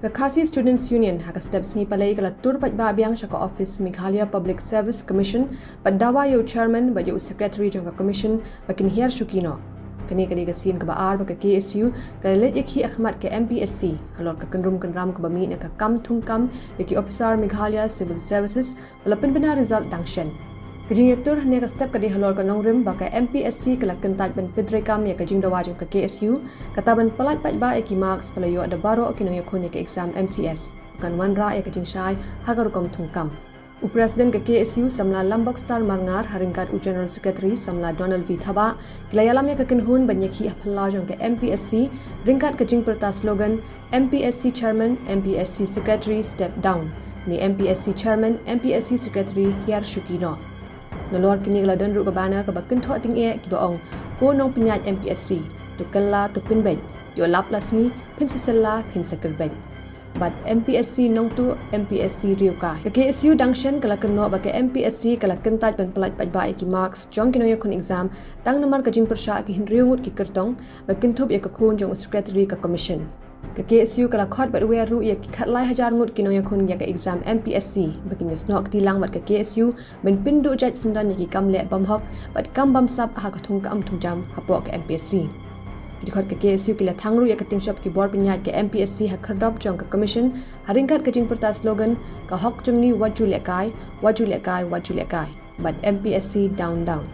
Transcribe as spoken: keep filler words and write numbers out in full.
Ka Khasi Students Union ha ka step sngi Palei ka la tur paidbah biang sha ka office Meghalaya Public Service Commission bad dawa ïa u chairman bad ïa u secretary jong ka commission ba kin hiar shuki noh. Kane ka dei ka sien kaba ar ba ka K S U ka la leit ïakhih ha khmat ka M P S C halor ka kynrum kynram kaba mih na ka kam thungkam ïa ki officer Meghalaya Civil Services ba la pynbna result dang shen. Ka jingïatur hangne ka step ka dei halor ka nongrim ba ka M P S C ka la kyntait ban pyntreikam ïa ka jingdawa jong ka K S U kata ban pyllait paidbah ïa ki marks ba la ïoh da baroh ki nongïakhun ïa ka exam M C S, kan wanrah ïa ka jingshai ha ka rukom thungkam. U President ka K S U Samla Lambokstar Marngar ha ryngkat u General Secretary Samla Donald V Thabah ki la ïalam ïa ka kynhun ban ïakhih ha phyllaw jong ka M P S C ryngkat ka jingpyrta slogan M P S C Chairman, M P S C Secretary step down, ne M P S C Chairman, M P S C Secretary hiar shuki noh. Nalor kine ka la don ruh ka banner kaba kynthoh tyngeh kiba ong, Ko nongpynïaid M P S C, to kylla to pynbeit, ïoh lap la sngi, phin sa sylla phin sa kyrbeit. Bad M P S C nongtuh, M P S C riewkai. Ka K S U dang shen ka la kynnoh ba ka M P S C ka la kyntait ban pyllait paidbah ïa ki marks jong ki nongïakhun exam tang namar ka jingpyrshah ki hynriew ngut ki kyrtong ba kynthup ïa ka khun jong u secretary ka commission. Ka K S U ka la khot bad wer ruh ïa ki khatlai hajar ngut ki nongïakhun ïa ka exam M P S C ba kin ïasnoh kti lang bad ka K S U ban pynduh jait syndon ïa ki kam leh bymhok bad kam bamsap ha ka thungkam thungjam hapoh ka M P S C. Ki dkhot ka K S U ki la thang ruh ïa ka tyngshop ki bor pynïaid ka M P S C ha khyrdop jong ka commission ha ryngkat ka jingpyrta slogan, Ka hok jong ngi wat ju lehkai, wat ju lehkai, wat ju lehkai bad M P S C down down.